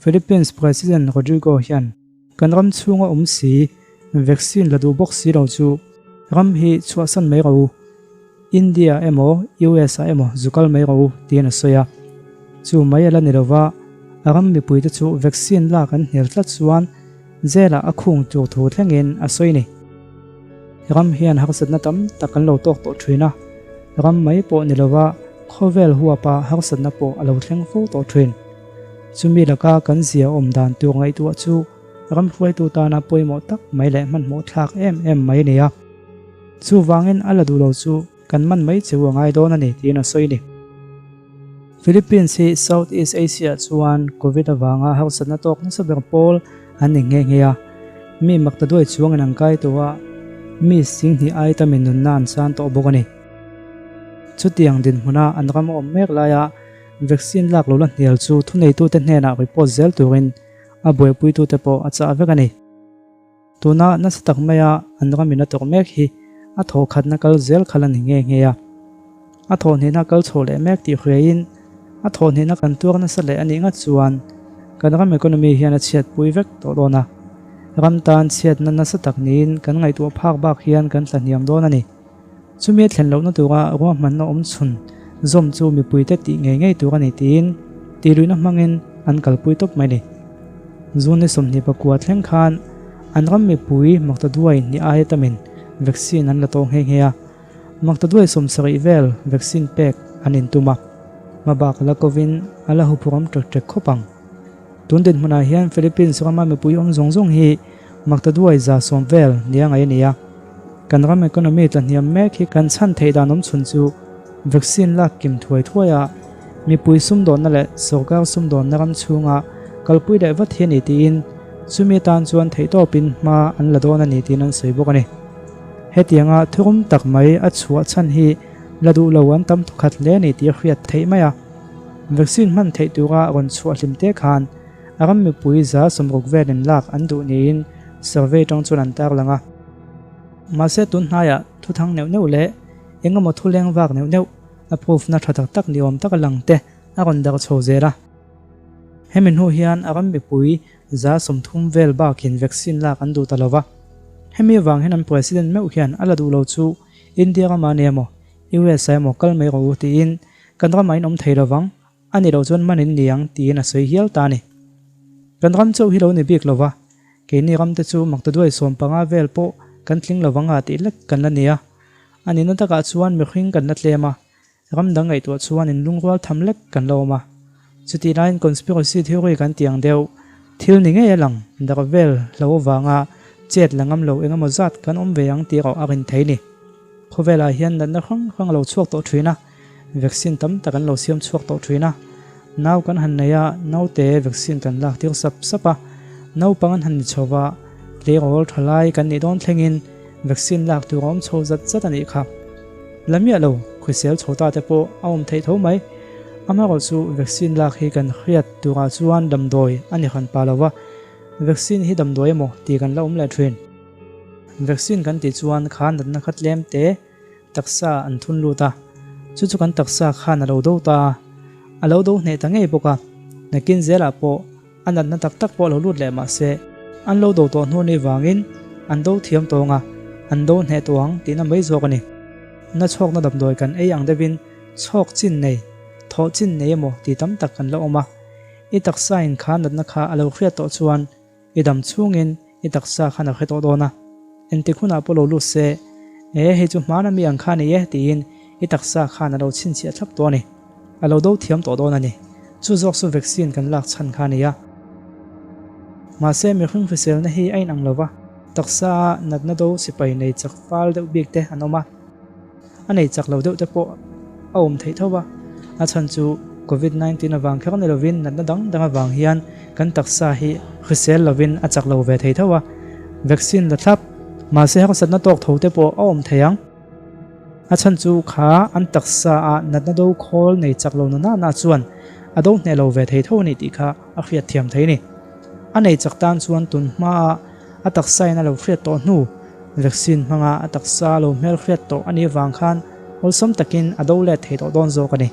Philippines President Rodrigo hian kan ram chhunga awm si, vaccine la duh bawk si lo chu ram hi chhuahsan mai rawh u, India emaw US ah emaw zu kal mai rawh u tiin a sawi a. Chu mai a la ni lova, a ram mipuite chu vaccine lak an hnial tlat chuan jail ah a khung tur thu thlengin a sawi ni. Ram hian harsatna tam tak an lo tawk tawh thin a, ram mai pawh ni lova khawvel huapa harsatna pawh a lo thleng fo tawh thin. Chumi laka kan zia awm dan tur ngaihtuah chu ram hruaitu tana pawimawh tak mai leh hmanhmawh thlak em em mai a ni a. Chuvangin a la duh lo chu kan man mai cheu a ngai dawn a ni tiin a sawi a ni. Philippines hi South East Asia chuan Covid avanga harsatna tawk nasa ber pawl an ni nghe nghe a, mi makta duai chuangin an kai tawh a, mi singhnih ai tamin nunna an chan tawh bawk a ni. Chutiang dinhmuna an ram a awm mek laia vaccine lak lo la hnial chu thuneitute hnenah report zel turin a buaipuitute pawh a chah vek a ni. Tuna nasa tak maia an ramin a tawrh mek hi a thawh khatna kal zel kha la ni nghe nghe a. A thawh hnihna kal chhoh leh mek tih hriaiin a thawh hnihna kan tuar nasa leh a nih ngat chuan kan ram economy hian a chhiatpui vek tawh dawn a. Ram tan chhiatna nasa tak niin kan ngaihtuah phak bak hian kan tlahniam dawn a ni. Chumi a thlen lohna tura ruahmanna awm chhun zawm chu mipuite tih ngei ngei tur a ni tiin tihluihna hmangin an kalpui tawp mai a ni. June ni 24 thleng khan an ram mipui Maktaduai ni aia tamin vaccine an la tawh nghe nghe a, Maktaduai 70 vel vaccine pek an intum a, hmabak la kovin a la huphurhawm ṭek ṭek khawp ang. Tun dinhmunah hian Philippines rama mipui awm zawng zawng hi Maktaduai 100 vel nia ngaih a ni a. Kan ram economy tlahniam mek hi kan chhan theih dan awm chhun chu vaccine lak kim thuai thuai a, mipui sumdawnna leh sorkar sumdawnna ram chhunga kalpui leh vat hi a ni tiin chumi atan chuan theihtawpin hma an la dawn a ni tiin an sawi bawk a ni. Hetianga thurum tak mai a chhuah chhan hi la duh lo an tam thawkhat hle a ni tih a hriat theih mai a. Vaccine hman theih tura rawn chhuah hlim te khan a ram mipui 60% velin lak an duh niin survey tang chuan an tarlang a. Mahse tun hnaiah thuthang neuh neuh leh eng emaw thu leng vak neuh neuh a proof na tha tak tak ni awm taka lang te a rawn darh chho zel a. Hemi hnu hian a ram mipui 30% vel bakin vaccine lak an duh ta lo va. Hemi avang hian an president meuh hian a la duh lo chu India ramah nia maw US ah emaw kal mai rawh u tiin kan ramah in awm thei lo vang, a ni loh chuan man in ni ang tiin a sawi hial ta a ni. Kan ram chauh hi lo ni bik lo va, keini ram te chu maktaduai 15 vel pawh kan tling lo vang a tih lek kan la ni a. A nihna takah chuan mihring kan la tlem a, ram dang ngaihtuah chuan in lungrual tham lek kan la awm a. Chutih laiin conspiracy theory kan tih ang deuh, thil ni ngei a lang darh vel hlo avanga chet la ngam lo engemaw zat kan awm ve ang tih erawh a rin thei ni. Khawvelah hian natna hrang hrang a lo chhuak tawh thin a, vaccine tam tak an lo siam chhuak tawh thin a. Nau kan han nei a, naute vaccine kan lak tir sap sap a, naupang an han ni chho va, tleirawl tha lai kan nih dawn thlengin vaccine lak tur a awm chho zat zat a nih kha. La miah lo, khuisel chho ta te pawh a awm theih tho mai. Amaherawhchu vaccine lak hi kan hriat turah chuan damdawi a ni hran pa lo va, vaccine hi damdawi emaw tih kan la awm leh thin. Vaccine kan tih chuan kha natna kha tlem te taksa an thun lut a, chu chu kan taksa khan a lo do ta a, a lo do hneh ta ngei bawk a, nakin zelah pawh a natna tak tak pawh a lo lut leh mah se, an lo do tawh hnu ni vangin an do thiam tawng a, an do hneh tawh ang tihna mai zawk a ni. Na chhawkna damdawi kan ei ang deuhin chhawk chin nei, thawh chin nei emaw tih tam tak kan la awm a, i taksa in kha natna kha a lo hriat tawh chuan I dam chhungin i taksa khan a hre tawh dawn a, engtik hunah pawh lo lut se, E, hei chu hmana mi ang kha a ni e, tiin i taksa khan a lo chhinchhiah thlap tawh a ni. A lo do thiam tawh dawn a ni. Chu zawk chu vaccine kan lak chhan kha a ni a. Mahse, mihring hriselna hi a inang lo va, taksa a natna do sipai nei chak fal deuh bik te an awm a. A nei chak lo deuh te pawh a awm theih tho va, a chhan chu Covid 19 avang kher ni lovin natna dang dang avang hian kan taksa hi hrisel lovin a chak lo ve thei tho a, vaccine la thlap mahse harsatna tawk tho te pawh a awm thei ang. A chhan chu kha an taksa a natna do khawl nei chak lo na nana chuan a do hneh lo ve thei tho a ni tih kha a hriat thiam thei a ni. A nei chak tan chuan tun hmaa a taksa in a lo hriat tawh hnu Vaccine hmanga a taksa lo hmelhriat tawh a nih avang khan awlsam takin a do let thei tawh dawn zawk a ni.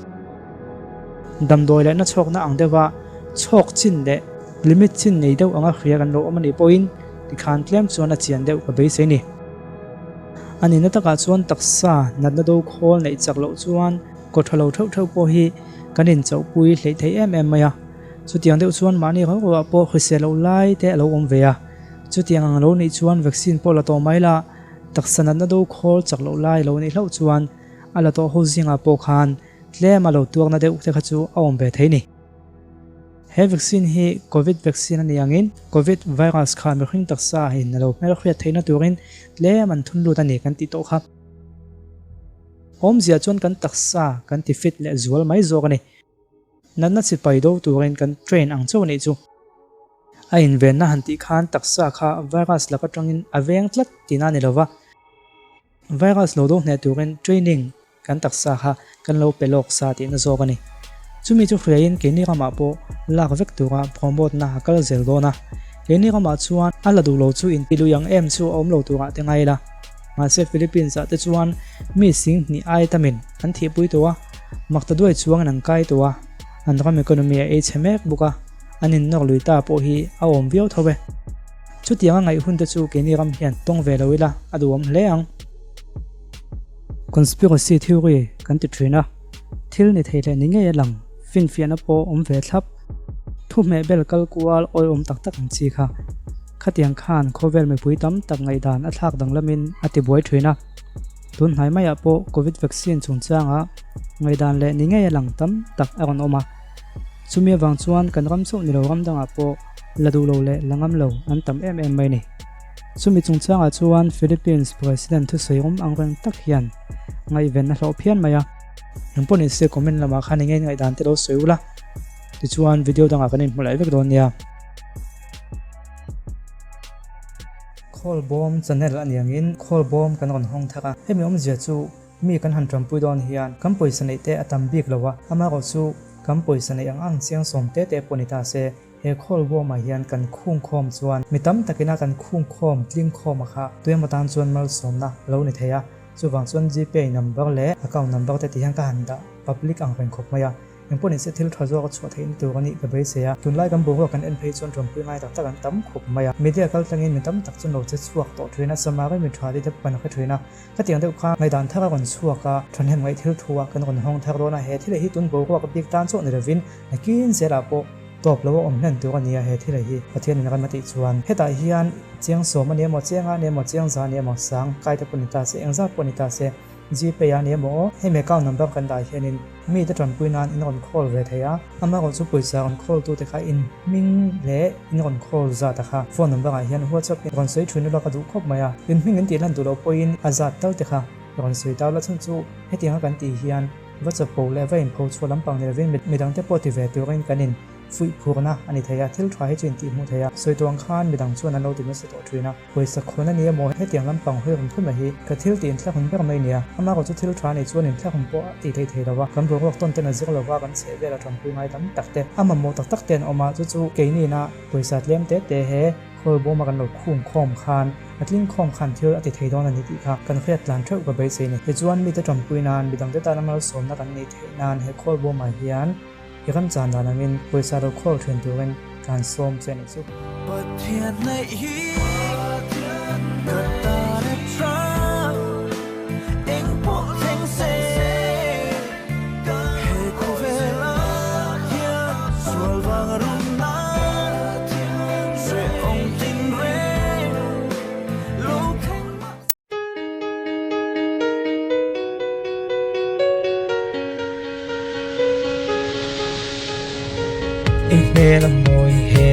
Damdawi leh nachhawkna ang deuha chhawk chin leh Limit chin nei deuh anga hria kan lo awm a nih pawhin tikhan tlem chuan a chian deuh ka beisei ni. A nihna takah chuan taksa natna do khawl neih chak loh chuan kaw tha lo theuh theuh pawh hi kan inchauhpui hleih thei em em mai a. Chutiang deuh chuan mahni rau rauah pawh hrisel loh lai te a lo awm ve a. Chutiang ang lo nih chuan vaccine pawh la tawh mai la, taksa natna do khawl chak loh lai lo nih hlauh chuan a la tawh ho zingah pawh khan tlem a lo tuakna deuh te kha chu a awm ve thei ni. He vaccine hi Covid vaccine a nih angin Covid virus kha mihring taksa in a lo hmelhriat theihna turin tlem an thun lut a ni kan tih tawh kha. Awmzia chuan kan taksa kan ti fit leh zual mai zawk a ni. Natna chipai do turin kan train ang chauh a nih chu. A invenna han tih khan taksa kha virus lak atangin a veng tlat tihna a ni lova. Virus lo do hneh turin training kan taksa kha kan lo pe lawk sa tihna zawk a ni. Chumi chu hriain keini ramah pawh lak vek tura promote na a kal zel dawn a. Keini ramah chuan a la duh lo chu inti lui ang em chu a awm lo turah te ngai la. Mahse Philippines ah te chuan mi sing hnih ai tamin an thihpui tawh a, makta duai chuangin an kai tawh a, an ram economy a ei chhe mek bawk a, an innawk lui ta pawh hi a awm viau tho e. Chutianga ngaih hun te chu keini ram hian tawng ve lo ila a duhawm hle ang. Conspiracy theory kan ti thin a, thil ni thei leh ni ngei a lang, finfiahna pawh awm ve thlap, thuhmeh bel kal kual awihawm tak tak ang chi kha. Khatiang khan khawvel mipui tam tak ngaihdan a thlak danglamin a ti buai thin a. Tun hnai maiah pawh Covid vaccine chungchanga ngaihdan leh ni ngei a lang tam tak a rawn awm a. Chumi avang chuan kan ram chauh ni lo ram dangah pawh la duh lo leh la ngam lo an tam em em mai ni. Chumi chungchangah chuan Philippines President thusawi awm ang reng tak hian ngaihven a hlawh phian mai a. Engpawh ni se comment lamah khan enge ngaihdan te lo sawi ula, tichuan video dangah kan inhmu leh vek dawn nia. Khawlbawm channel a ni angin Khawlbawm kan rawn hawng thar a, hemi awmzia chu mi kan han tanpui dawn hian kan pawisa neih te a tam bik lo a, amaherawh chu kan pawisa neih ang ang chiang sawm te te pawh ni ta se, he Khawlbawmah hian kan khungkhawm chuan mi tam takina kan khungkhawm tlingkhawm a kha tuemaw tan chuan malsawmna a lo ni thei a, chuvang chuan Gpay number leh account number te ti hian ka han dah public ang reng khawp mai a. Engpawh nise thil tha zawk a chhuah theihna tur a nih ka beisei a, tunlai kan boruak kan en phei chuan ṭawmpui ngai tak tak an tam khawp mai a, media kal tlangin mi tam tak chu lo che chhuak tawh ṭhin a, Samari mi ṭha te te pawh kan hre ṭhin a, khatiang deuh kha ngaihdan thar a rawn chhuak a, ṭhahnem ngaih thil thu ah kan rawn hawng thar dawn a, he thil hi tun boruak bik tan chauh ni lovin nakin zelah pawh tawp lo a awm hlen tur a ni a, he thil hi Pathian in ram a tih chuan hetah hian chiang sawm a ni emaw, chiang a ni emaw, chiang za a ni emaw, sang kai te pawh ni ta se, engzat pawh ni ta se. Gpay a ni emaw hemi account number kan dah hianin mite tanpui nan in rawn call ve thei a, amaherawh chu pawisa rawn call tute kha in hming leh in rawn call zat a kha phone number ah hian whatsapp in rawn sawi thin ula ka duh khawp mai a, in hming in tih lan duh loh pawhin a zat tal te kha rawn sawi ta ula chhan chu hetianga kan tih hian va chapo leh va inpho chhuah lampang ni lovin midang te pawh ti ve turin kan in fuih phurna a ni thei a, thil tha hi chu in tih hmuh thei a, sawi tuang khan midang chuan an lo ti nasa tawh thin a. Pawisa khawn a ni emaw hetiang lampang hawi rawn phun mai hi ka thil tih inthlak hun ber mai nia. Amah erawh chu thil tha nei chuan inthlak hun pawh a tih theih thei lo va, kan boruak tawn ten a zir lo va, kan chheh vel a tanpui ngai tam tak te, a mamawh tak tak te an awm a, chu chu keini-na pawisa tlem te te he khawlbawma kan lo khung khawm khan a tling khawm khan thil a ti thei dawn a ni tih kha kan hriat tlan theuh ka beisei ni. Tichuan mite tanpui nan midangte tana malsawmna kan neih theih nan he khawlbawmah hian I ram chan dan angin pawisa lo khawl thin turin kan sawm che a nih chu. Pathian neih hi ka tan a tha, eng pawh thleng se he khawvel ah hian sual vang a rum nan hrehawm tin reng lo thleng mah se. I hmel a mawi he.